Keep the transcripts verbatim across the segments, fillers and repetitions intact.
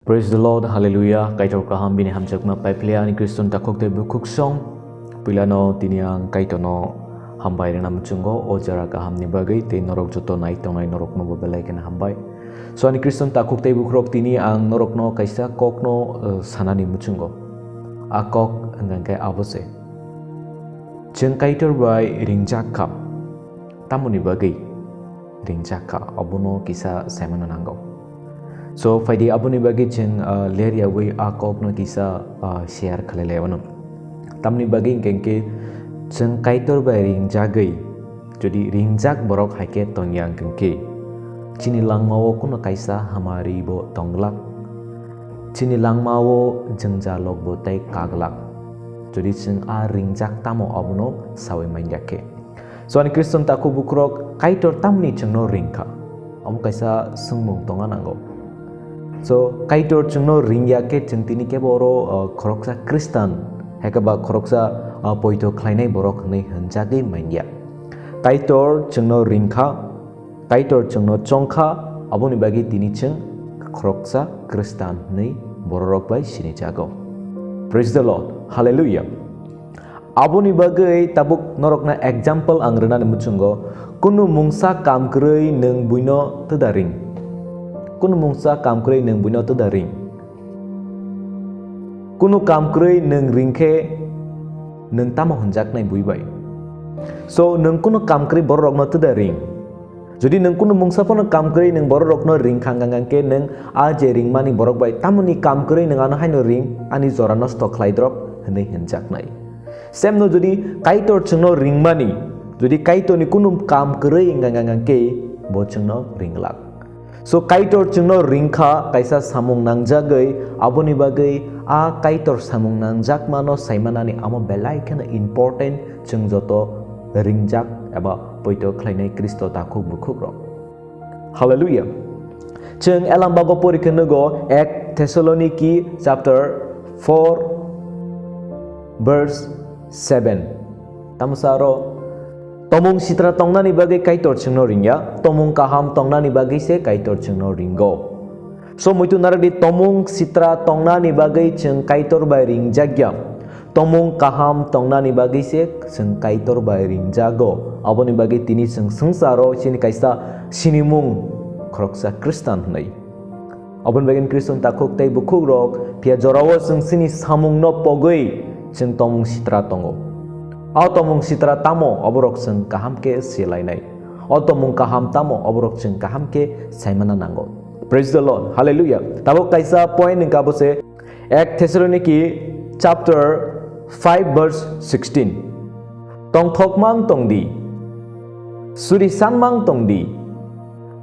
Praise the Lord, Hallelujah. Kaitor kaham bini hamjakma paiphle ani Kriston takhuk tei bukhuk song. Puilano tini ang Kaitorno hambai rwna muchungo o jora kahamni bagwi tei norok joto nai tongnai norokno bo belai kheno hambai. So ani Kriston takhuk tei bukhukrok, tini ang norokno kaisa kokno, eh, sanani muchungo. A kok hwnkha khe abo se. Chwng Kaitor bai ringjak kha. Tamoni bagwi ringjak kha, obono kisa saimano nango. So, phaidi aboni bagwi chwng, ah, ler yawi a kokno kisa, ah, share khlai lai mano. Tamoni bagwi hwnkhe, hwnkhe chwng Kaitor bai ringjagwi, jodi ringjak borok hai khe tongya hwnkhe, chini langmao kuno kaisa hamari bo tongglak. Chini langmao jwngjalok bo tei kaglak. Jodi chwng a ringjak tamo abono sawi manya khe. So, ani Kriston takhuk bukhukrok, Kaitor tamni chwngno ring kha? Omo kaisa swngmung tongna nango. So, Kaitor chwngno ring ya khe, chwng tini kebo oro, uh, khoroksa Kristan, hai khe ba khoroksa, uh, poito khlainai borok hwnwi hwnjagwi man ya. Kaitor chwngno ring kha, Kaitor chwngno chong kha, aboni bagwi tini chwng khoroksa Kristan hwnwi bororok bai sinijago. Praise the Lord. Hallelujah. Aboni bagwi tabuk norokno example ang rwnani muchungo, kunu mungsa kam kwrwi nwng buino twda ring. Kunu mungsa kam kwrwi nwng buino twda ring. Kunu kam kwrwi nwng ring khe nwng tamo hwnjaknai bui bai? So, nwng kunu kam kwrwi bororokno twda ring. Jodi nwng kunu mungsa phano kam kwrwi nwng bororokno ring kha, hwnkha khe nwng a je ringmani borok bai tamoni kam kwrwi nwng ano haino ring, ani jora nosto khlai drop hwnwi hwnjaknai. Semno jodi Kaitor chwngno ringmani, jodi Kaitorni kunu kam kwrwi wngkha khe bo chwngno ringlak. So Kaitor chwngno ring kha kaisa samung nangjagwi, aboni bagwi a Kaitor samung nangjakmano saimanani amo belai kheno important, chwng joto ringjak eba poito khlainai Khristo takhuk bukhukrok. Hallelujah. Chwng elambago pori khe nugo ek Thessaloniki chapter four verse seven. Tamsa aro tomung sitra tongnani bagwi Kaitor chwngno ringya, tomung kaham tongnani bagwi se Kaitor chwngno ringo. So muitu naradi tomung sitra tongnani bagwi chwng Kaitor bai ringjakya. Tomung kaham tongnani bagwi se chwng Kaitor bai ringjago. Aboni bagwi tini chwng swngcharo chini kaisa sinimung khoroksa Khristan hwnwi. Aboni bagwi Khristan takhuk tei bukhukrok, phiya jorao chwng chini samungno pogwi chwng tomung sitra tongo. O tomung sitra tamo, oborok chwng kaham khe silainai. O tomung kaham tamo, oborok chwng kaham khe saimana nango. Praise the Lord. Hallelujah. Tabuk kaisa point wngkha bo se ek Thessaloniki chapter five verse sixteen. Tongthokmang tongdi. Suri sanmang tongdi.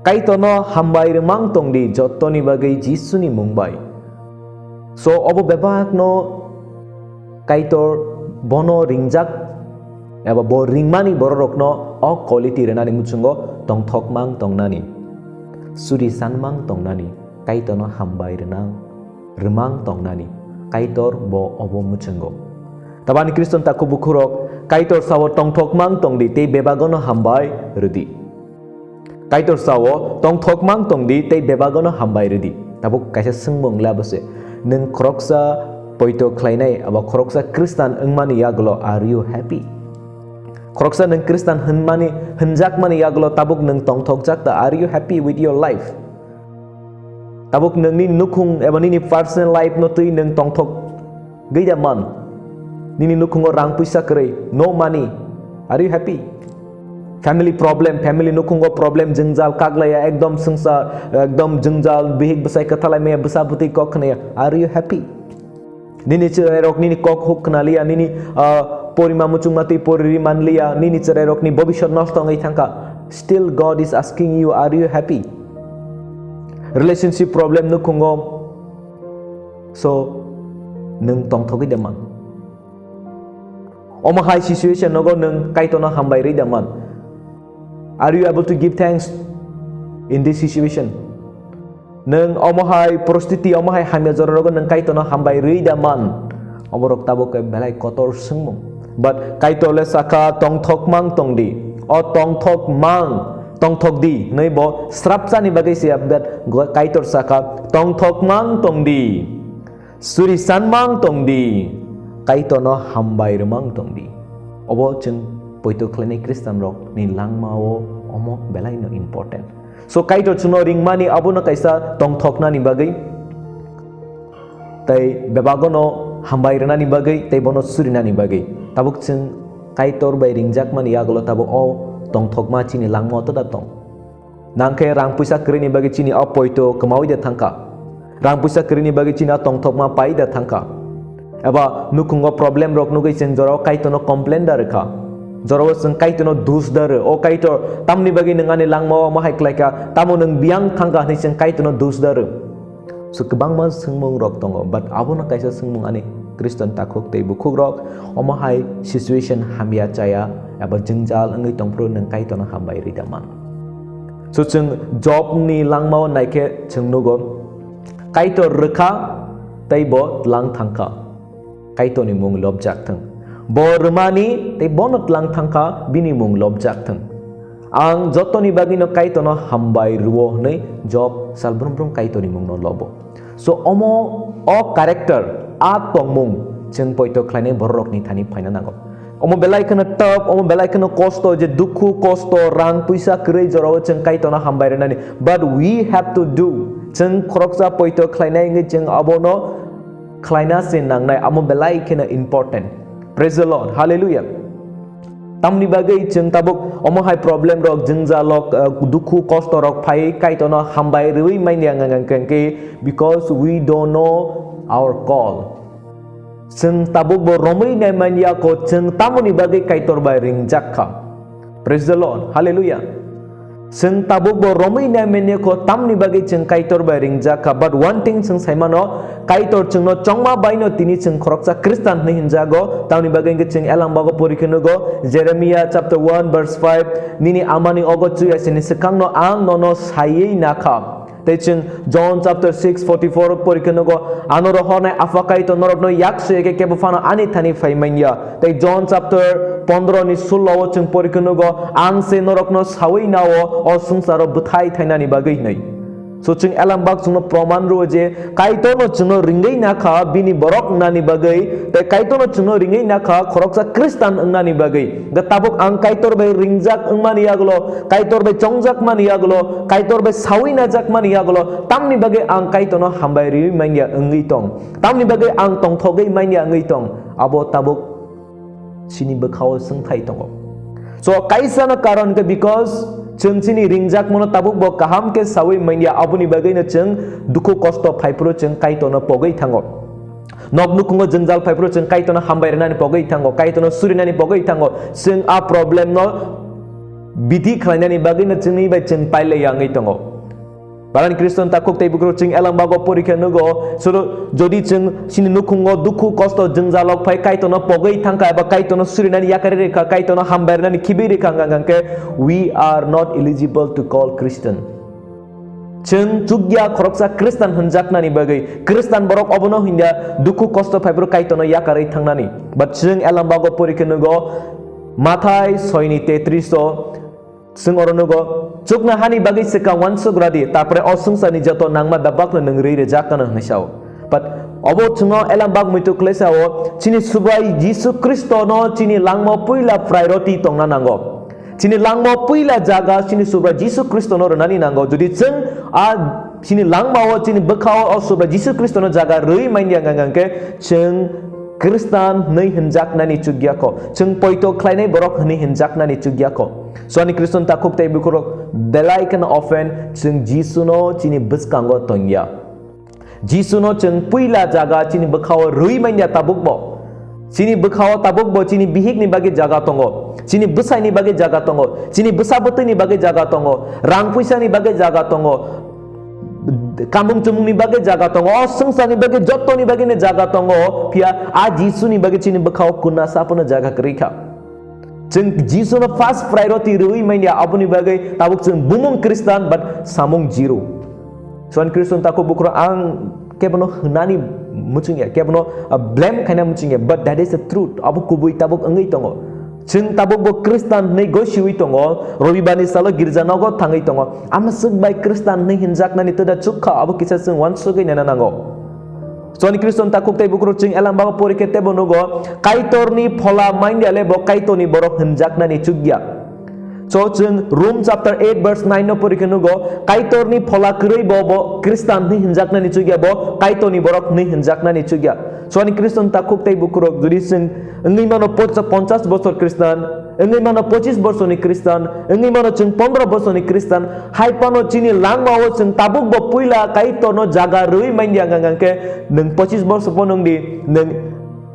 Kaitorno hambai rwmang tongdi jottoni bagwi Jisuni mung bai. So obo bebakno Kaitor bono ringjak eba bo ringmani bororokno o quality rwnani muchungo tongthokmang tongnani, suri sanmang tongnani, Kaitorno hambai rwnang, rwmang tongnani, Kaitor bo obo muchungo. Tabani Khristan takhuk bukhukrok, Kaitor sao tongthokmang tongdi tei bebagono hambai rwdi. Kaitor sao tongthokmang tongdi tei bebagono hambai rwdi. Tabuk kaisa swngmung le abo se, nwng khoroksa poito khlainai abo khoroksa Khristan wngmani yagulo, are you happy? Khoroksa nwng Khristan hwnmani, hwnjakmani yagulo tabuk nwng tongthokjak ta, are you happy with your life? Tabuk nwng nini nukhung eba nini personal life no twi nwng tongthok gwi da man? Nini nukhungo rang puisa kwrwi, no money, are you happy? Family problem, family nukhungo problem, jwngjal kaglaiya, ekdom swngsa, ekdom jwngjal, bihik bwsai kwthalai maya, bwsa bwtwi kok khwnaya, are you happy? Nini chwrairok nini kok huk khwnaliya, nini, ah, porima muchungma twi poriri manliya, nini chwrairokni bobisot nosto wngwi thangkha. Still God is asking you, are you happy? Relationship problem nukhungo. So, nwng tongthogwi da man? Omo hai situation nogo nwng Kaitorno hambai rwi da man? Are you able to give thanks in this situation? Nwng omo hai poristiti, omo hai hamya jora rogo nwng Kaitorno hambai rwi da man? Oborok tabuk khe belai kotor swngmung. But Kaitor le sakha, tongthokmang tongdi. O tongthokmang Tongthok di, hwnwi bo srapchani bagwi se, but Kaitor saka, "Tongthokmang tong di, suri sanmang tong di, Kaitorno hambai rwmang tong di." Obo chwng poito khlainai Khristianrokni langmao omo belaino important. So, Kaitor chwngno ringmani abono kaisa tongthoknani bagwi, tei bebagono hambai rwnani bagwi, tei bono surinani bagwi. Tabuk chwng Kaitor bai ringjakmani yagulo tabuk o tongthokma chini langmao toda tong. Nangkhe rang puisa kwrwini bagwi chini o poito kwmaui da thangkha. Rang puisa kwrwini bagwi chini o tongthokma pai da thangkha. Eba nukhungo problem rok nugwi chwng jorao Kaitorno complain da rwkha. Jorao chwng Kaitorno dus da rw. "O Kaitor, tamni bagwi nwng ani langmao omo hai khlaikha? Tamo nwng biyang thangkha?" hwnwi chwng Kaitorno dus da rw. So, kwbangma swngmung rok tongo, but abono kaisa swngmung ani Khristian takhuk tei bukhukrok, omo hai situation hamya chaya eba jwngjal wngwi tongphuru nwng Kaitorno hambai rwi da man? So, chwng Jobni langmao naikhe chwng nugo, Kaitor rwkha tei bo tlang thangkha. Kaitorni mung lobjak thung. Bo rwmani tei bono tlang thangkha, bini mung lobjak thung. Ang jotoni bagwino Kaitorno hambai rwo hwnwi Job sal brum brum Kaitorni mungno lobo. So omo o character, a tongmung chwng poito khlainai bororokni thani phaina nango. Omo belai kheno tough, omo belai kheno kosto, je dukhu, kosto, rang puisa kwrwi jorao chwng Kaitorno hambai rwnani. But we have to do. Chwng khoroksa poito khlainai wngwi chwng abono khlaina se nangnai, amo belai kheno important. Praise the Lord. Hallelujah. Tamni bagwi chwng tabuk omo hai problem rok, jwngjal rok, uh, dukhu, kosto rok phai Kaitorno hambai rwi manya ngang khe, because we don't know our call. Chwng tabuk bo romwi nai manya ko chwng tamoni bagwi Kaitor bai ringjak kha. Praise the Lord. Hallelujah. Chwng tabuk bo romwi nai manya ko tamni bagwi chwng Kaitor bai ringjak kha. But one thing chwng sai mano, Kaitor chwngno chongma baino tini chwng khoroksa Khristan hwnwi hinjago. Tamni bagwi hwnkhe chwng elang bago pori khe nugo, Jeremiah chapter one verse five, "Nini amani ogo chuya sini swkangno ang nono saiwi nakha." Tei chwng John chapter six forty-four pori khe nugo, "Ano rohornai Apha Kaitor norokno yak swi khe kebo phano ani thani phai manya." Tei John chapter pondro ni sullo o chwng pori khe nugo, "Ang se norokno sawi nao o swngcharo bwthai thainani bagwi," hwnwi. So chwng elang bak chwngno proman rwo je Kaitorno chwngno ringwi nakha bini borok wngnani bagwi, tei Kaitorno chwngno ringwi nakha khoroksa Khristan wngnani bagwi. Hwnkhe tabuk ang Kaitor bai ringjak wngmani yagulo, Kaitor bai chongjakmani yagulo, Kaitor bai sawi najakmani yagulo, tamni bagwi ang Kaitorno hambai riwi manya wngwi tong? Tamni bagwi ang tongthogwi manya wngwi tong? Abo tabuk chini bwkhao swngthai tongo. So, kaisano karon khe because chwng chini ringjakmano tabuk bo kaham khe sawi manya, aboni bagwino chwng dukhu kosto phaiphuru chwng Kaitorno pogwi thango. Nok nukhungo jwngjal phaiphuru chwng Kaitorno hambai rwnani pogwi thango, Kaitorno surinani pogwi thango. Chwng a problem no bidi khlainani bagwino chwngni bai chwng pailai ya wngwi tongo. Balani Khristan takhuk tei bukruk chwng elang bago porikha nugo. Suru jodi chwng chini nukhungo dukhu kosto jwngjal rok phai Kaitorno pogwi thangkha eba Kaitorno surinani yakarwi rikha, Kaitorno hambai rwnani khibwi rikha hwnkha hwnkhe, we are not eligible to call Christian. Chwng chukya khoroksa Khristan hwnjaknani bagwi, Khristan borok obono hwnya dukhu kosto phaiphuru Kaitorno yakarwi thangnani. But chwng elang bago porikhe nugo Mathai soi ni tetris o, chwng oro nugo, "Chukna hani bagwi swkang uansuk radi, tarpore o swngcharni joto nangma bebakno nwng rwi rwjak kano," hwnwi sao. But obo chwngno elang bak muitu khlai sao, chini Subrai Jisu Khristono chini langmao puila priority tongna nango. Chini langmao puila jaga chini Subra Jisu Khristono rwnani nango. Jodi chwng a chini langmao, chini bwkhao o Subra Jisu Khristono jaga rwi manya hwnkha hwnkhe, chwng Khristan hwnwi hwnjaknani chukya kho. Chwng poito khlainai borok hwnwi hwnjaknani chukya kho. So ani Khristan takhuk tei bukhurok belai kheno often chwng Jisuno chini bwskango tongya. Jisuno chwng puila jaga chini bwkhao rwi manya tabukbo. Chini bwkhao tabukbo chini bihikni bagwi jaga tongo. Chini bwsaini bagwi jaga tongo. Chini bwsa bwtwini bagwi jaga tongo. Rang puisani bagwi jaga tongo. Kamung chumungni bagwi jaga tongo. O swngcharni bagwi jottoni bagwino jaga tongo. Phiya a Jisuni bagwi chini bwkhao kunasa phano jaga kwrwi kha. Chwng Jisuno first priority rwui manya, aboni bagwi tabuk chwng bumung Khristan, but samung zero. Chwng Khristan takhuk bukhro ang kebono hwnani muchungya, kebono, uh, blame khaina muchungya, but that is the truth. Abo kubui tabuk wngwi tongo. Chwng tabukbo Khristan hwnwi gosiwi tongo, Robibarni salo girjanogo thangwi tongo. Amswk bai Khristan hwnwi hinjaknani twda chukha, abo kisa chwng uansugwi naina nango. Chwng Khristan takhuk tei bukhuk chwng elambago porikhe teibo nugo, Kaitorni phola manya le bo Kaitorni borok hinjaknani chukya. So chwng Rom chapter eight verse nine no porikhe nugo, Kaitorni phola kwrwi bo, bo Khristan hwnwi hinjaknani chukya, bo Kaitorni borok hwnwi hinjaknani chukya. So ani Khristan takhuk tei bukhuk, jodi chwng wngwi mano pocha-, ponchash bosor Khristan, wngwi mano pochis bosorni Khristan, wngwi mano chwng pondro bosorni Khristan, hai phano chini langmao chwng tabukbo puila Kaitorno jaga rwui manya hwnkha hwnkhe nwng pochis bosor phano wngdi, nwng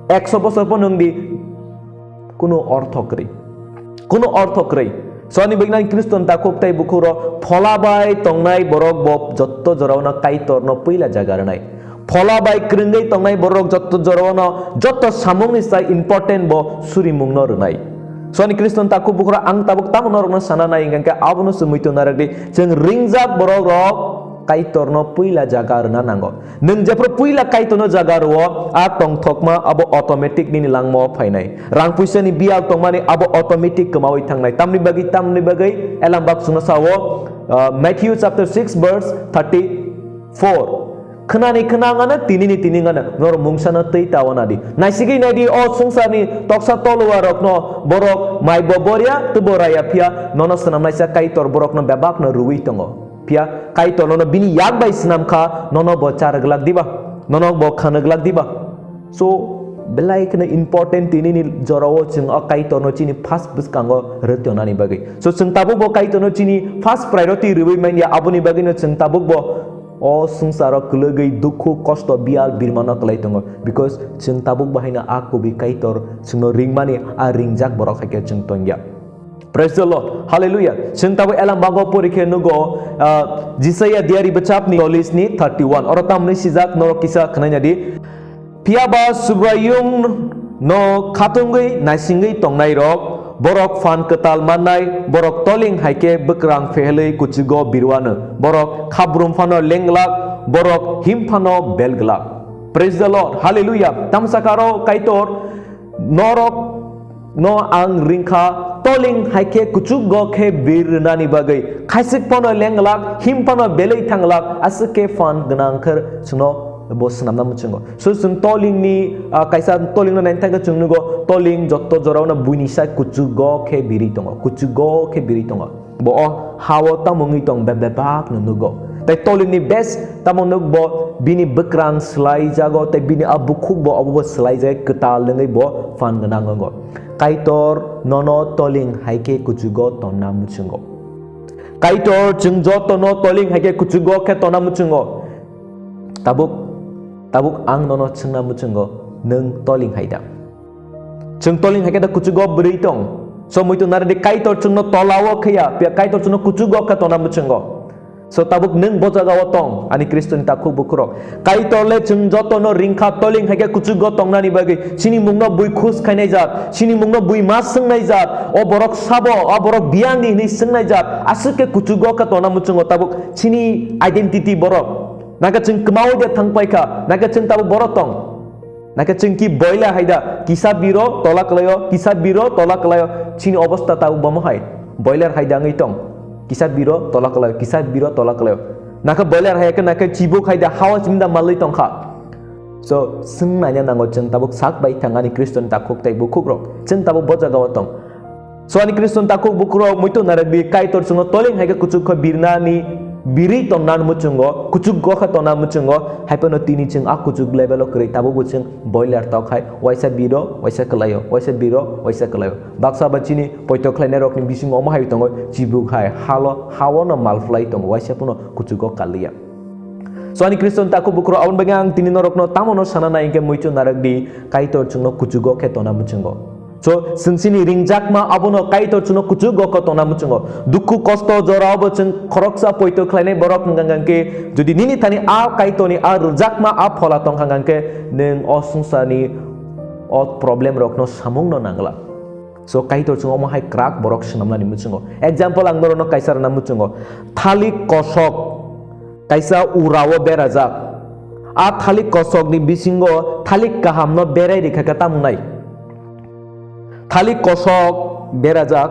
ekso bosor phano wngdi, kunu ortho kwrwi. Kunu ortho kwrwi. So ani bagwi nang Khristan takhuk tei bukhuk rok phola bai tongnai borok bo jotto jorao no Kaitor no puila jaga rwnai. Phola bai kwrwngwi tongnai borok jotto jorao no jotto samung ni sai important bo surimung no rwnai. So ani Khristan takhuk bukhuk rok ang tabuk tamo norok no sana nai hwnkha khe abono se muitu narwk di. Chwng ringjak borok rok Kaitor no puila jaga rwna nango. Nwng jephru puila Kaitorno jaga rwo, a tongthokma abo automatic nini langmao phainai. Rang puisani biyal tongmani abo automatic kwmaui thangnai. Tamni bagwi, tamni bagwi, elambak chwngno sao, uh, Matthew chapter six verse thirty-four. Khwnani khwnangano, tinini tiningano, norok mungsano twi tawana di. Naisigwi naidi, o swngcharni toksa toluarokno borok maibo borya, twbo raya phiya, nono swnamnaisa Kaitor borokno bebakno rwui tongo. Phiya Kaitor nono bini yak bai swnam kha, nono bo cha rwglak diba? Nono bo kha rwglak diba? So, belai kheno important tinini jorao chwng o Kaitorno chini first bwskango rwtonani bagwi. So, chwng tabuk bo Kaitorno chini first priority rwui manya, aboni bagwino chwng tabuk bo o swngcharo kwlwgwi dukhu, kosto, biyal, birmano kwlai tongo. Because chwng tabuk bo haino a kubui Kaitor chwngno ringmani, a ringjak borok hai khe chwng tongya. Praise the Lord. Hallelujah. Chwng tabuk elam bago porikhe nugo, ah, Jisaiya diari bwchapni chollish ni thirty-one. Oro tamni sijak norok kisa khnaina di. Phiya ba Subraiyung no khatungwi naisingwi tongnai rok, borok phan kwtal mannai, borok toling hai khe bwkrang phehelwi kuchugo birwano, borok khabrum phano lenglak, borok him phano belglak. Praise the Lord. Hallelujah. Tamsakaro Kaitor norok no ang ringkha, toling hai khe kuchugo khe bir rwnani bagwi. Khaisik phano lenglak, him phano belwi thanglak, aswk khe phan gwnang khe chwngno bo swnamna muchungo. So chwng tolingni, ah, kaisa tolingno naina thangkhe chwng nugo, toling jotto jorao no buini sai kuchugo khe birwi tongo, kuchugo khe birwi tongo. Bo o ha-o tamo wngwi tong be-, bebak no nugo. Tei tolini best tamo nuk bo bini bwkrang swlai jago tei bini a bukhuk bo obo bo swlai jagwi kwtal wngwi bo phan gwnang wngo. Kaitor nono toling hai khe kuchugo tonna muchungo. Kaitor chwng joto no toling hai khe kuchugo khe tonna muchungo. Tabuk, tabuk ang nono chwngna muchungo, nwng toling hai da? Chwng toling hai khe da kuchugo bwrwi tong. So muitu narwdi Kaitor chwngno tolao khaya, phiya Kaitor chwngno kuchugo khe tona muchungo. So tabuk nwng bo jagao tong, ani Khristoni takhuk bukhurok. Kaitor le chwng jotono ringkha toling hai khe kuchugo tongnani bagwi. Chini mungno bui khus khainai jat, chini mungno bui ma swngnai jat, o borok sabo, o borok biyangni hinwi swngnai jat, aswk khe kuchugo khe tona muchungo tabuk chini identity borok. Naka chwng kwmaui de thang paikha, naka chwng tabuk borok tong. Naka chwng ki boiler hai da, kisa biro tola kwlaio, kisa biro tola kwlaio, chini obostha tabuk bomo hai. Boiler hai da wngwi tong. Kisa biro tola kwlaio, kisa biro tola kwlaio. Naka boiler hai khe naka chibuk hai da, hawa chimda malwi tongkha. So, swng naina nango chwng tabuk sak bai thang ani Khristoni takhuk tei bukhukrok. Chwng tabuk bo jagao tong. So ani Khristoni takhuk bukhurok muitu narwkdi Kaitor chwngno toling hai khe kuchuk khe birnani birwi tongna muchungo, kuchuk go khe tongna muchungo, hai phano tini chwng a kuchuk level o kwrwi tabukbo chwng boiler tok hai, waisa biro, waisa kwlaio, waisa biro, waisa kwlaio. Baksa ba chini poito khlainai rokni bisingo omo hai tongo, chibuk hai, halo, hao no mal phlai tongo, waisa phano kuchugo kaliya. So ani Khristoni takhuk bukhurok aboni bagwi ang tini norokno tamo no sana nai hwnkhe muitu narwkdi Kaitor chwngno kuchugo khe tongna muchungo. So, chwng chini ringjakma abono Kaitor chwngno kuchugo khe tongna muchungo. Dukhu kosto jorao bo chwng khoroksa poito khlainai borok wngkha hwnkhe, jodi nini thani a Kaitorni a rwjakma a phola tongkha hwnkhe, nwng o swngcharni o problem rokno samungno nangla. So, Kaitor chwng omo hai kwrak borok swnamnani muchungo. Example ang norokno kaisa rwna muchungo. Thalik kosok kaisa urao berajak. A thalik kosokni bisingo thalik kahamno berai rikha khe tamo nai? Thalik kosok berajak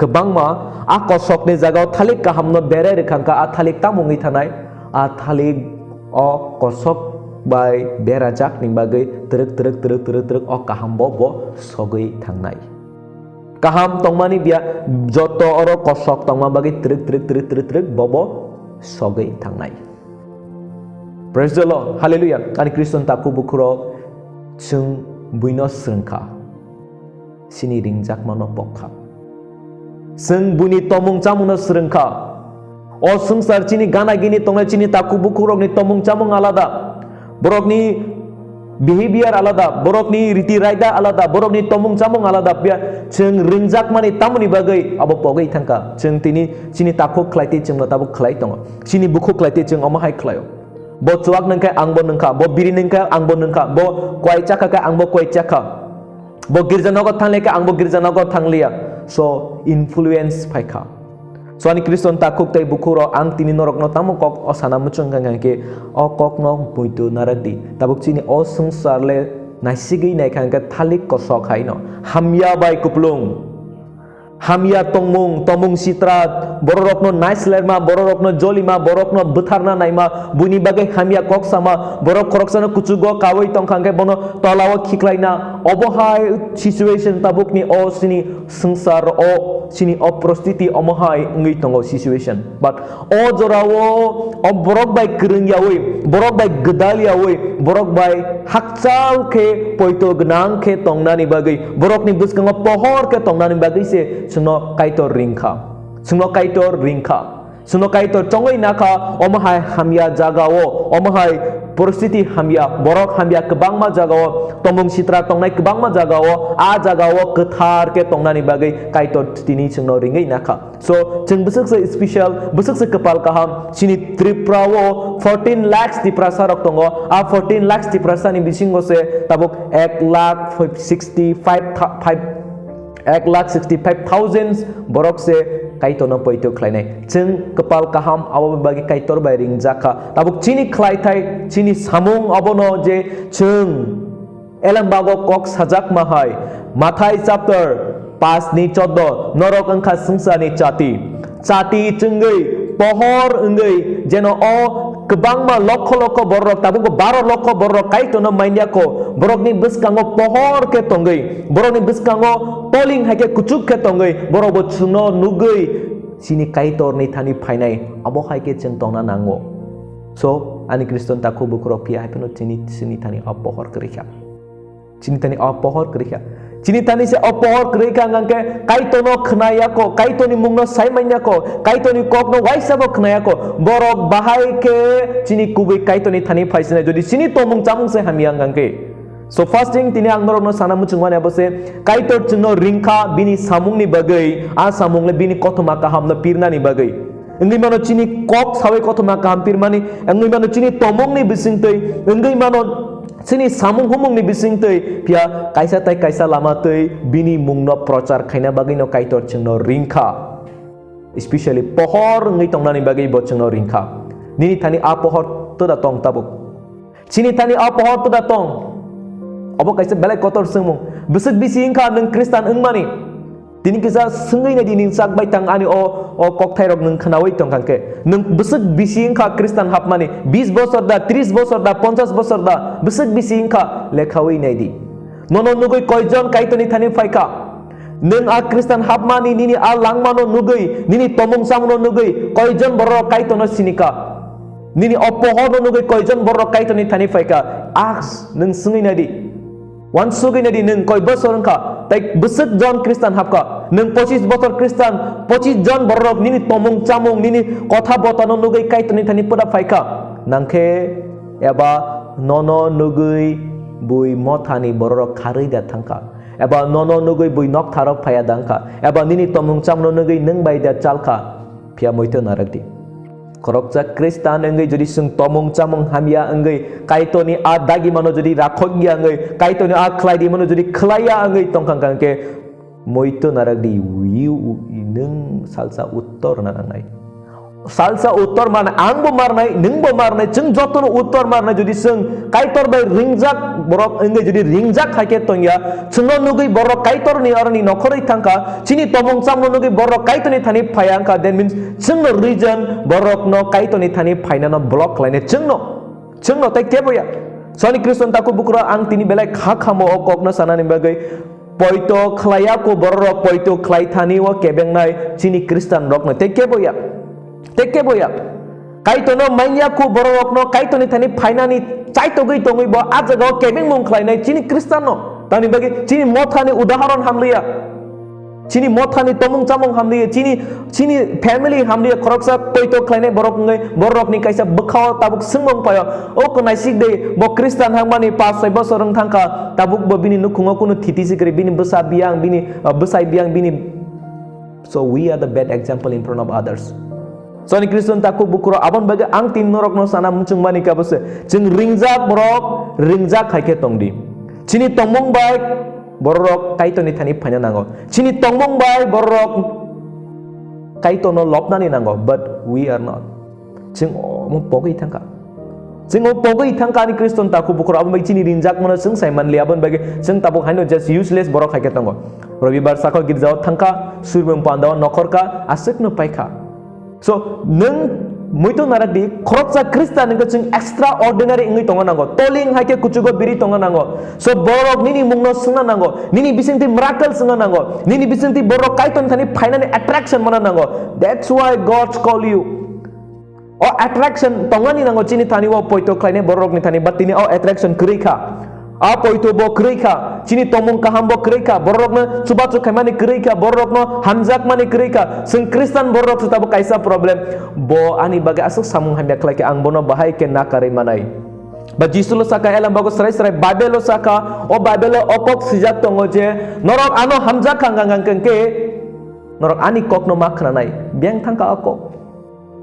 kwbangma, a kosokni jagao thalik kahamno berai rwkha kha, a thalik tamo wngwi thanai? A thalik o kosok bai berajak ni bagwi twrwk twrwk twrwk twrwk twrwk o kaham bo bo sogwi thangnai. Kaham tongmani biya joto oro kosok tongma bagwi twrwk twrwk twrwk twrwk twrwk bo bo sogwi thangnai. Praise the Lord, hallelujah. Ani Khristan takhuk bukhurok, chwng buino swrwngkha chini ringjakmano pokha. Chwng buini tomung chamungno swrwngkha. O swngchar chini gana gini tongnai, chini takhuk bukhukrokni tomung chamung alada. Borokni behavior alada, borokni riti raida alada, borokni tomung chamung alada. Phiya chwng ringjakmani tamoni bagwi abo pogwi thangkha. Chwng tini chini takhuk khlai tei chwngno tabuk khlai tongo. Chini bukhuk khlai tei chwng omo hai khlaio. Bo chuak nungkhe ang bo nungkha, bo biri nungkhe ang bo nungkha, bo kwai chakha khe ang bo kwai chakha. Bo girja nogo thanglai khe ang bo girja nogo thangliya. So, influence phaikha. So, ani Khristan takhuk tei bukhukrok, ang tini norokno tamo kok o sana muchung kha khe, o kokno muitu narak di. Tabuk chini o swngchar le naisigwi naikha khe thalik kosok haino. Hamya bai kuplung. Hamya tongmung, tomung sitra, bororokno naislerma, bororokno jolima, borokno bwtharna naima, buini bagwi hamya kok sama, borok khoroksano kuchugo kaui tongkha khe bono tolao khiklaina. Obo hai situation tabukni o chini swngchar o chini o poristiti omo hai wngwi tongo situation. But o jorao o borok bai kwrwng yaui, borok bai gwdal yaui, borok bai hakchal khe poito gwnang khe tongnani bagwi, borokni bwskango pohor khe tongnani bagwi se chwngno Kaitor ringkha. Chwngno Kaitor ringkha. Chwngno Kaitor chongwi nakha, omo hai hamya jagao, omo hai poristiti hamya, borok hamya kwbangma jagao, tomung sitra tongnai kwbangma jagao, a jagao kwthar khe tongnani bagwi Kaitor tini chwngno ringwi nakha. So, chwng bwswk se special, bwswk se kwpal kaham. Chini Tripura o fourteen lakhs Tiprasa rok tongo. A fourteen lakhs Tiprasa ni bisingo se tabuk ek lakh sixty five tha-, five, ek lakh sixty five thousand borok se Kaitorno poito khlainai. Chwng kwpal kaham, abo bagwi Kaitor bai ringjakha. Tabuk chini khlaithai, chini samung abono je chwng Elembago kok sajakma hai, Mathai chapter paanch ni chordo, norok wngkha swngcharni chati. Chati chwngwi, pohor wngwi, jeno o kwbangma lokho lokho bororok, tabukbo baro lokho bororok Kaitorno manya kho, borokni bwskango pohor khe tongwi, borokni bwskango toling hai khe kuchuk khe tongwi, borokbo chwngno nugwi chini Kaitorni thani phainai, abo hai khe chwng tongna nango. So, ani Khristan takhuk bukhurok phiya hai phano chini, chini thani o pohor kwrwi kha. Chini thani o pohor kwrwi kha. Chini thani se o pohor kwrwi kha hwnkhe Kaitorno khwnaya kho, Kaitorni mungno sai manya kho, Kaitorni kokno waisa bo khwnaya kho. Borok bahai khe chini kubui Kaitorni thani phaisinai. Jodi chini tomung chamung se hamya hwnkhe. So first thing tini ang norokno sana muchungmani abo se Kaitor chwngno ringkha bini samungni bagwi, a samung le bini kothoma kahamno pirnani bagwi. Wngwi mano chini kok sawi kothoma kaham pirmani, wngwi mano chini tomungni bisingtwi, wngwi mano chini samung humungni bisingtwi, phiya kaisa tai kaisa lama twi bini mungno prochar khaina bagwino Kaitor chwngno ringkha. Especially pohor wngwi tongnani bagwi bo chwngno ringkha. Nini thani a pohor toda tong tabuk. Chini thani a pohor toda tong. Obo kaisa belai kotor swngmung. Bwswk bisi wngkha nwng Khristan wngmani? Tini kisa swngwi naidi, nini chak bai tang ani o, o kokthairok nwng khnaui tongkha khe. Nwng bwswk bisi wngkha Khristan hapmani? Bis bosor da, tris bosor da, ponchas bosor da? Bwswk bisi wngkha lekhaui naidi. Nono nugwi koijon Kaitorni thani phaikha? Nwng a Khristan hapmani nini a langmano nugwi, nini tomung chamungno nugwi koijon bororok Kaitorno sinikha? Nini o pohorno nugwi koijon bororok Kaitorni thani phaikha? Ask, nwng swngwi naidi. Wansugwi naidi, nwng koi bosor wngkha, tei bwswk jon Khristan hapkha? Nwng pochis bosor Khristan, pochis jon bororok nini tomung chamung, nini kotha botano nugwi Kaitorni thani pwda phaikha? Nangkhe eba nono nugwi bui mothani bororok kharwi da thangkha? Eba nono nugwi bui noktharo phaiya da wngkha? Eba nini tomung chamungno nugwi nwng bai da chalkha? Phiya muitu narwk di. Khoroksa Khristan wngwi jodi chwng tomung chamung hamya wngwi Kaitorni a dagimano jodi rakhokya wngwi, Kaitorni a khlaidimano jodi khlaiya wngwi tongkha hwnkhe muitu narwk di, wi-, wi-, nwng salsa uttor rwna nangnai. Salsa uttor marnai, angbo marnai, nwngbo marnai, chwng jotono uttor marnai. Jodi chwng Kaitor bai ringjak borok wngwi jodi ringjak hai khe tongya, chwngno nugwi borok Kaitorni oroni nokhorwi thangkha, chini tomung chamungno nugwi borok Kaitorni thani phaiya wngkha, that means chwngno reason borokno Kaitorni thani phainano block khlainai chwngno. Chwngno tei kebo ya. Soni Khristo ni takhuk bukhurok ang tini belai kha khamo o kokno sanani bagwi poito khlaiya ko bororok poito khlai thani o kebengnai chini Khristan rokno tei kebo ya. Tei kebo ya. Kaitorno manya ko bororokno Kaitorni thani phainani chaitogwi tongwi bo a jagao kebengmung khlainai chini Khristanno. Tamni bagwi chini mothani udahoron hamliya. Chini mothani tomung chamung hamliya, chini, chini family hamliya, khoroksa poito khlainai borok wngwi, borokni kaisa bwkhao tabuk swngmung phaio, "O kwnaisik de, bo Khristan hangmani pas soi bosor wng thangkha, tabuk bo bini nukhungo kunu thiti si kwrwi, bini bwsa biyang, bini, uh, bwsai biyang, bini." So we are the bad example in front of others. Soni Khristo ni takhuk bukhurok aboni bagwi ang tini norokno sana muchungmani kabo se, chwng ringjak borok ringjak hai khe tongdi. Chini tongmung bai bororok Kaitorni thani phaina nango. Chini tongmung bai bororok Kaitorno lobnani nango, but we are not. Chwng omo pogwi thangkha. Chwng omo pogwi thangkha ani Khristo ni takhuk bukhurok, aboni bagwi chini ringjak mano chwng sai manliya, aboni bagwi chwng tabuk haino just useless borok hai khe tongo. Robibar sakho girjao thangkha, surmung pandao nokhorkha, aswkno paikha. So, nwng muitu naradi, khoroksa Khristan wngkhe chwng extraordinary wngwi tongna nango. Toling hai khe kuchugo biri tongna nango. So, borok nini mungno swngna nango. Nini bisingtwi miracle swngna nango. Nini bisingtwi borok Kaitorni thani phainani attraction mana nango. That's why God call you. O attraction tongani nango chini thani o poito khlainai borokni thani, but tini o attraction kwrwi kha. A poito bo kwrwi kha, chini tomung kaham bo kwrwi kha, bororokno chubachu khaimani kwrwi kha, bororokno hamjakmani kwrwi kha. Chwng Khristan bororok se tabuk kaisa problem, bo ani bagwi aswk samung hamya khlai kha, ang bono bahai khe nakarwi manai. Ba Jisu lo saka, elam bago srai srai Bible lo saka, o Bible lo o kok swijak tongo je, norok ano hamjak kha hwnkha hwnkhe, norok ani kokno ma khwnanai, biyang thangkha o kok.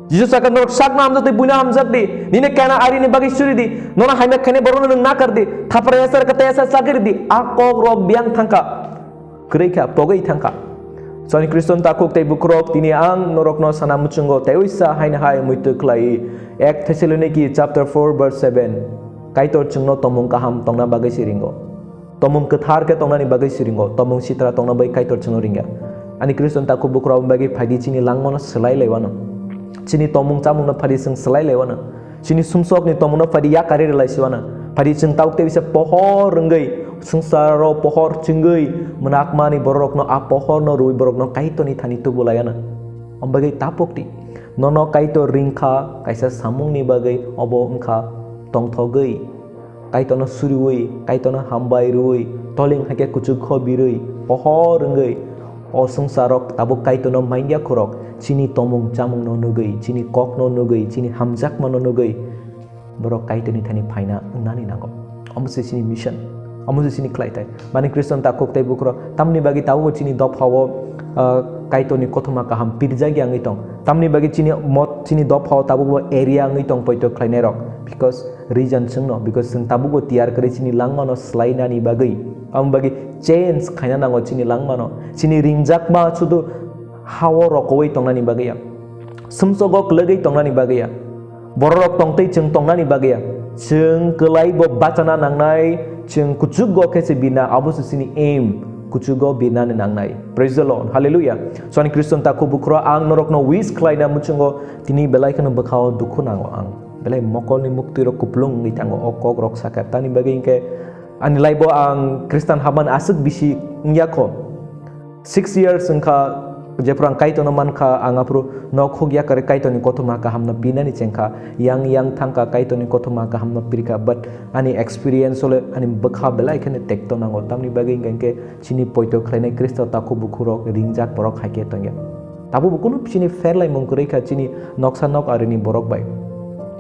Jisu saka, "Norok sakno hamjak di, buino hamjak di, nini kena arini bagwi suri di, nono hamya khainai borokno nwng nakar di, thapra yasar kata yasar sagir di." A kok rok biyang thangkha, kwrwi kha, pogwi thangkha. Soni Khristo ni takhuk tei bukhurok, tini ang norokno sana muchungo, tei uisa haino hai muitu khlai, Ek Thessaloniki chapter four verse seven, Kaitor chwngno tomung kaham tongna bagwi siringo. Tomung kwthar khe tongnani bagwi siringo, tomung sitra tongna bai Kaitor chwngno ringya. Ani Khristo ni takhuk bukhurok aboni bagwi phaidi chini langmano swlai laiwano. Chini tomung chamungno phaidi chwng swlai laiwano. Chini sumsokni tomungno phaidi yakarwi rwlai siwano. Phaidi chwng tabuk tei bisa pohor wngwi, swngcharo pohor chwngwi, mwnakmani bororokno a pohorno rwui borokno Kaitorni thani tubu laiwano. Aboni bagwi tapukdi. Nono Kaitor ringkha kaisa samungni bagwi, obo wngkha tongthogwi. Kaitorno suriui, Kaitorno hambai rwui, toling hai khe kuchuk kho birui, pohor wngwi, o swngcharo tabuk Kaitorno manya khorok, chini tomung chamungno nugwi, chini kokno nugwi, chini hamjakmano nugwi, borok Kaitorni thani phaina wngnani nango. Omo se chini mission, omo se chini khlai thai. Mani Khristo ni takhuk tei bukhurok, tamni bagwi tabukbo chini dophao, ah, Kaitorni kothoma kaham pirjak ya wngwi tong. Tamni bagwi chini mot, chini dophao tabukbo area wngwi tong poito khlainairok. Because reason chwngno, because chwng tabukbo tiyar kwrwi chini langmano swlainani bagwi. Aboni bagwi change khaina nango chini langmano. Chini ringjakma sudu hao rokoui tongnani bagwi ya. Sumsogo kwlwgwi tongnani bagwi ya. Bororok tongtwi chwng tongnani bagwi ya. Chwng kwlaibo bachana nangnai, chwng kuchugo khe se birna, abo se chini aim, kuchugo birnani nangnai. Praise the Lord. Hallelujah. Soni Khristo ni takhuk bukhurok, ang norokno wish khlaina muchungo, tini belai kheno bwkhao dukhu nango ang. Belai mokolni muktwirok kuplung wngwi thango o kokrok sakha. Tamni bagwi hinkhe ani life-o ang Khristan habmani aswk bisi wngya kho. Six years wngkha, jephru ang Kaitorno mankha, ang aphuru nok huk yakarwi Kaitorni kothoma kahamno pinani chengkha, yang yang thangkha Kaitorni kothoma kahamno pirkha, but ani experience-o le ani bwkha belai kheno tekto nango, tamni bagwi hinkhe chini poito khlainai Khristo takhuk bukhurok ringjak borok hai khe tongya. Tabukbo kunu chini pherlaimung kwrwi kha, chini noksa nok arini borok bai.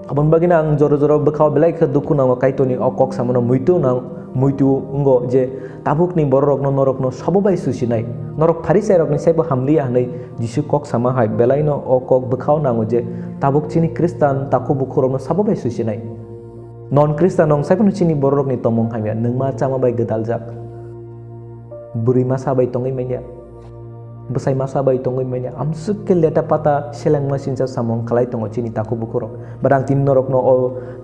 Aboni bagwino ang jora jora bwkhao belai khe dukhu nango, Kaitorni o kok samano muitu nang, muitu wngo je tabukni bororokno norokno sabo bai susinai. Norok Pharisairokni saibo hamliya hwnwi Jisu kok sama hai belaino o kok bwkhao nango je tabuk chini Khristan takhuk bukhurokno sabo bai susinai. Non Khristan rok saiphano chini bororokni tongmung hamya, nwngma chama bai gwdaljak. Bwrwi masa bai tongwi manya. Bwsai masa bai tongwi manya amswk khe leta pata selengma sinsa samung khlai tongo chini takhuk bukhurok. But ang tini norokno o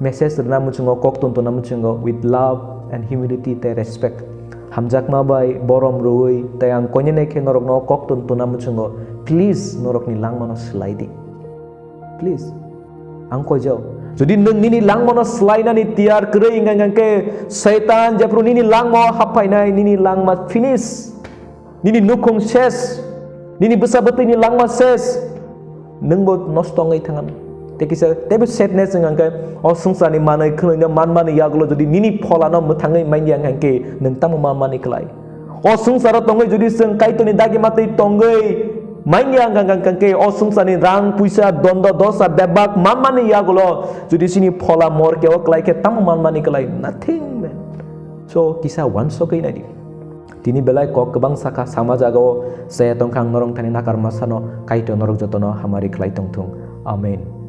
message rwna muchungo, kok tun tuna muchungo with love and humility tei respect. Hamjakma bai borom rwui tei ang koinene khe norokno kok tun tuna muchungo, please norokni langmano swlai di. Please. Ang koijao. Jodi nwng nini langmano swlainani tiyar kwrwi wngkha hwnkhe Saitan jephru nini langmao haphainai, nini langma finish. Nini nukhung ses, nini bwsa bwtwini langma ses, nwngbo nosto wngwi thangano. Tei kisa teibo sadness wngkha hwnkhe o swngcharni manwi khwlwino manmani yagulo jodi nini pholano mwthangwi manya hwnkhe nwng tamo manmani kwlai? O swngcharo tongwi jodi chwng Kaitorni dagi matwi tongwi manya hwnkha hwnkhe o swngcharni rang puisa dondo dosa bebak manmani yagulo jodi chini phola morkeo kwlai khe tamo manmani kwlai? Nothing, man. So kisa uansugwi naidi. Tini belai kok kwbang sakha, sama jagao chaya tongkha ang norok thani nakarma sano, Kaitor norok jotono hamari khlai tongthung. Amen.